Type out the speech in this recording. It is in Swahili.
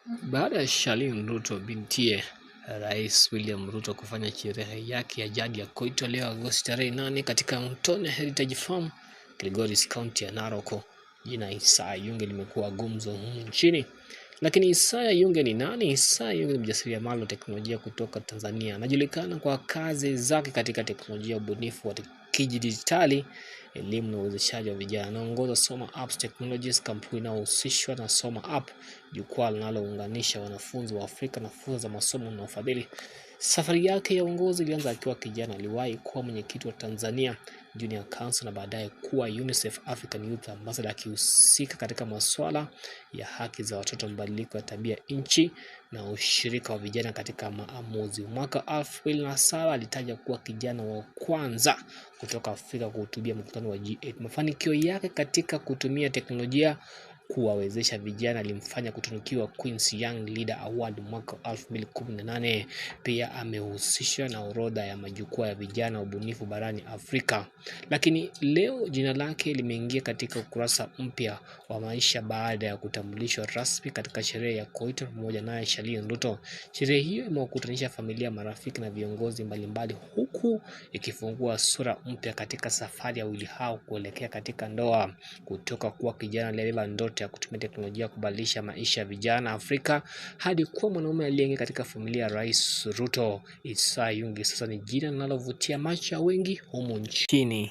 Baada ya Charlene Ruto bintiye Rais William Ruto kufanya sherehe yake ya jadi ya Koito leo Agosti tarehe 8 katika Mtoni Heritage Farm, Kilgoris, kaunti ya Narok, jina Isaya Yunge limekuwa gumzo humu nchini. Lakini Isaya Yunge ni nani? Isaya Yunge ni mjasiriamali wa teknolojia kutoka Tanzania. Anajulikana kwa kazi zake katika teknolojia, ubunifu wa kidijitali, elimu na uwezeshaji wa vijana. Anaongoza Soma Apps Technologies, kampuni inayohusishwa na Soma App, jukwaa linalounganisha wanafunzi wa Afrika na fursa za masomo na ufadhili. Safari yake ya uongozi ilianza akiwa kijana. Aliwahi kuwa mwenyekiti wa Tanzania Junior Council na baadaye kuwa UNICEF African Youth Ambassador, akihusika katika masuala ya haki za watoto, mabadiliko ya tabia nchi na ushirika wa vijana katika maamuzi. Mwaka 2007 alitaja kuwa kijana wa kwanza kutoka Afrika kuhutubia mkutano wa G8. Mafanikio yake katika kutumia teknolojia kuwawezesha vijana alimfanya kutunukiwa Queen's Young Leader Award mwaka 2018. Pia amehusishwa na orodha ya majukwaa ya vijana wabunifu barani Afrika. Lakini leo jina lake limeingia katika ukurasa mpya wa maisha baada ya kutambulishwa rasmi katika sherehe ya Koito pamoja naye Charlene Ruto. Sherehe hiyo imewakutanisha familia, marafiki na viongozi mbalimbali, huku ikifungua sura mpya katika safari ya wawili hao kuelekea katika ndoa. Kutoka kuwa kijana aliyebeba ndoto ya kutumia teknolojia kubadilisha maisha ya vijana Afrika hadi kuwa mwanaume aliyeingia katika familia ya Rais Ruto. Isaya Yunge sasa ni jina linalovutia macho ya wengi humu nchini.